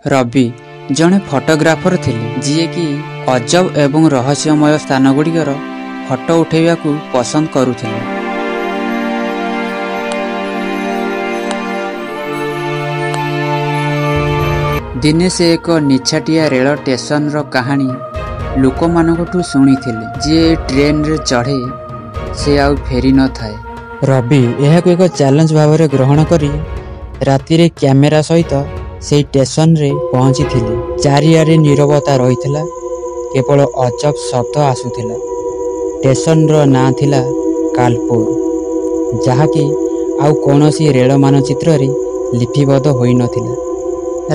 ରବି ଜଣେ ଫଟୋଗ୍ରାଫର ଥିଲେ, ଯିଏକି ଅଜବ ଏବଂ ରହସ୍ୟମୟ ସ୍ଥାନଗୁଡ଼ିକର ଫଟୋ ଉଠାଇବାକୁ ପସନ୍ଦ କରୁଥିଲେ। ଦିନେ ସେ ଏକ ନିଛାଟିଆ ରେଳ ଷ୍ଟେସନର କାହାଣୀ ଲୋକମାନଙ୍କଠୁ ଶୁଣିଥିଲେ। ଯିଏ ଟ୍ରେନରେ ଚଢ଼େ, ସେ ଆଉ ଫେରି ନଥାଏ। ରବି ଏହାକୁ ଏକ ଚ୍ୟାଲେଞ୍ଜ ଭାବରେ ଗ୍ରହଣ କରି ରାତିରେ କ୍ୟାମେରା ସହିତ ସେହି ଷ୍ଟେସନରେ ପହଞ୍ଚିଥିଲେ। ଚାରିଆଡ଼େ ନୀରବତା ରହିଥିଲା, କେବଳ ଅଜବ ଶବ୍ଦ ଆସୁଥିଲା। ଷ୍ଟେସନର ନାଁ ଥିଲା କାଲପୁର, ଯାହାକି ଆଉ କୌଣସି ରେଳ ମାନଚିତ୍ରରେ ଲିପିବଦ୍ଧ ହୋଇନଥିଲା।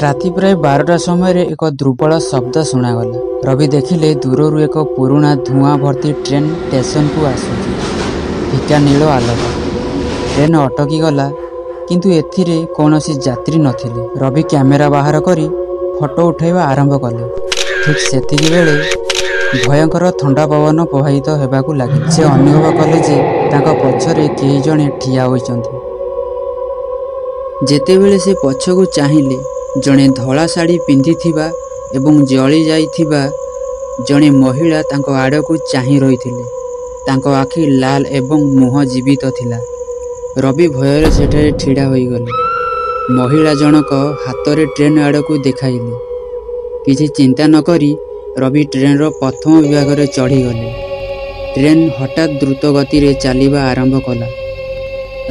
ରାତି ପ୍ରାୟ 12ଟା ସମୟରେ ଏକ ଦୁର୍ବଳ ଶବ୍ଦ ଶୁଣାଗଲା। ରବି ଦେଖିଲେ, ଦୂରରୁ ଏକ ପୁରୁଣା ଧୂଆଁ ଭର୍ତ୍ତି ଟ୍ରେନ୍ ଷ୍ଟେସନକୁ ଆସୁଛି, ଫିକା ନୀଳ ଆଲୋକ। ଟ୍ରେନ୍ ଅଟକିଗଲା, କିନ୍ତୁ ଏଥିରେ କୌଣସି ଯାତ୍ରୀ ନଥିଲେ। ରବି କ୍ୟାମେରା ବାହାର କରି ଫଟୋ ଉଠାଇବା ଆରମ୍ଭ କଲେ। ଠିକ୍ ସେତିକିବେଳେ ଭୟଙ୍କର ଥଣ୍ଡା ପବନ ପ୍ରବାହିତ ହେବାକୁ ଲାଗିଲା। ସେ ଅନୁଭବ କଲେ ଯେ ତାଙ୍କ ପଛରେ କେହି ଜଣେ ଠିଆ ହୋଇଛନ୍ତି। ଯେତେବେଳେ ସେ ପଛକୁ ଚାହିଁଲେ, ଜଣେ ଧଳା ଶାଢ଼ୀ ପିନ୍ଧିଥିବା ଏବଂ ଜଳି ଯାଇଥିବା ଜଣେ ମହିଳା ତାଙ୍କ ଆଡ଼କୁ ଚାହିଁ ରହିଥିଲେ। ତାଙ୍କ ଆଖି ଲାଲ ଏବଂ ମୁହଁ ଜୀବିତ ଥିଲା। ରବି ଭୟରେ ସେଠାରେ ଛିଡ଼ା ହୋଇଗଲେ। ମହିଳା ଜଣକ ହାତରେ ଟ୍ରେନ୍ ଆଡ଼କୁ ଦେଖାଇଲେ। କିଛି ଚିନ୍ତା ନକରି ରବି ଟ୍ରେନ୍ର ପ୍ରଥମ ବିଭାଗରେ ଚଢ଼ିଗଲେ। ଟ୍ରେନ୍ ହଠାତ୍ ଦ୍ରୁତ ଗତିରେ ଚାଲିବା ଆରମ୍ଭ କଲା।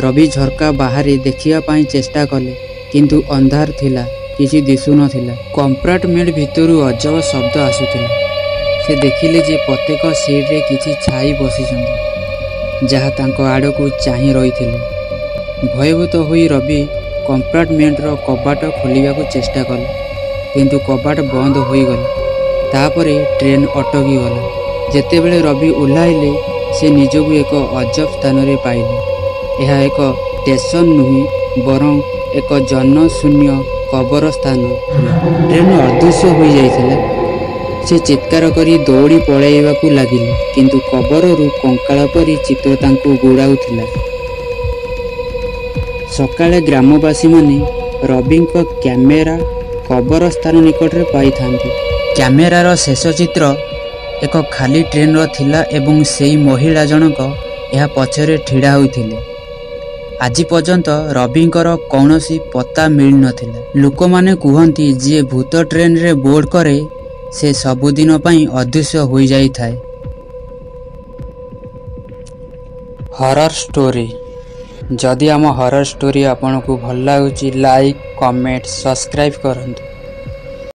ରବି ଝରକା ବାହାରେ ଦେଖିବା ପାଇଁ ଚେଷ୍ଟା କଲେ, କିନ୍ତୁ ଅନ୍ଧାର ଥିଲା, କିଛି ଦିଶୁନଥିଲା। କମ୍ପାର୍ଟମେଣ୍ଟ ଭିତରୁ ଅଜବ ଶବ୍ଦ ଆସୁଥିଲା। ସେ ଦେଖିଲେ ଯେ ପ୍ରତ୍ୟେକ ସିଟ୍ରେ କିଛି ଛାଇ ବସିଛନ୍ତି, ଯାହା ତାଙ୍କ ଆଡ଼କୁ ଚାହିଁ ରହିଥିଲେ। ଭୟଭୀତ ହୋଇ ରବି କମ୍ପାର୍ଟମେଣ୍ଟର କବାଟ ଖୋଲିବାକୁ ଚେଷ୍ଟା କଲେ, କିନ୍ତୁ କବାଟ ବନ୍ଦ ହୋଇଗଲା। ତାପରେ ଟ୍ରେନ୍ ଅଟକିଗଲା। ଯେତେବେଳେ ରବି ଓହ୍ଲାଇଲେ, ସେ ନିଜକୁ ଏକ ଅଜବ ସ୍ଥାନରେ ପାଇଲେ। ଏହା ଏକ ଷ୍ଟେସନ ନୁହେଁ, ବରଂ ଏକ ଜନଶୂନ୍ୟ କବରସ୍ଥାନ ଥିଲା। ଟ୍ରେନ୍ ଅଦୃଶ୍ୟ ହୋଇଯାଇଥିଲା। ସେ ଚିତ୍କାର କରି ଦୌଡ଼ି ପଳାଇବାକୁ ଲାଗିଲେ, କିନ୍ତୁ କବରରୁ କଙ୍କାଳ ପରି ଚିତ୍ର ତାଙ୍କୁ ଗୋଡ଼ାଉଥିଲା। ସକାଳେ ଗ୍ରାମବାସୀମାନେ ରବିଙ୍କ କ୍ୟାମେରା କବରସ୍ଥାନ ନିକଟରେ ପାଇଥାନ୍ତି। କ୍ୟାମେରାର ଶେଷ ଚିତ୍ର ଏକ ଖାଲି ଟ୍ରେନ୍ର ଥିଲା ଏବଂ ସେଇ ମହିଳା ଜଣକ ଏହା ପଛରେ ଛିଡ଼ା ହୋଇଥିଲେ। ଆଜି ପର୍ଯ୍ୟନ୍ତ ରବିଙ୍କର କୌଣସି ପତ୍ତା ମିଳିନଥିଲା। ଲୋକମାନେ କୁହନ୍ତି, ଯିଏ ଭୂତ ଟ୍ରେନ୍ରେ ବୋର୍ଡ କରେ, ସେ ସବୁଦିନ ପାଇଁ ଅଦୃଶ୍ୟ ହୋଇଯାଇଥାଏ। ହରର ଷ୍ଟୋରି: ଯଦି ଆମ ହରର ଷ୍ଟୋରି ଆପଣଙ୍କୁ ଭଲ ଲାଗୁଛି, ଲାଇକ୍, କମେଣ୍ଟ, ସବସ୍କ୍ରାଇବ୍ କରନ୍ତୁ।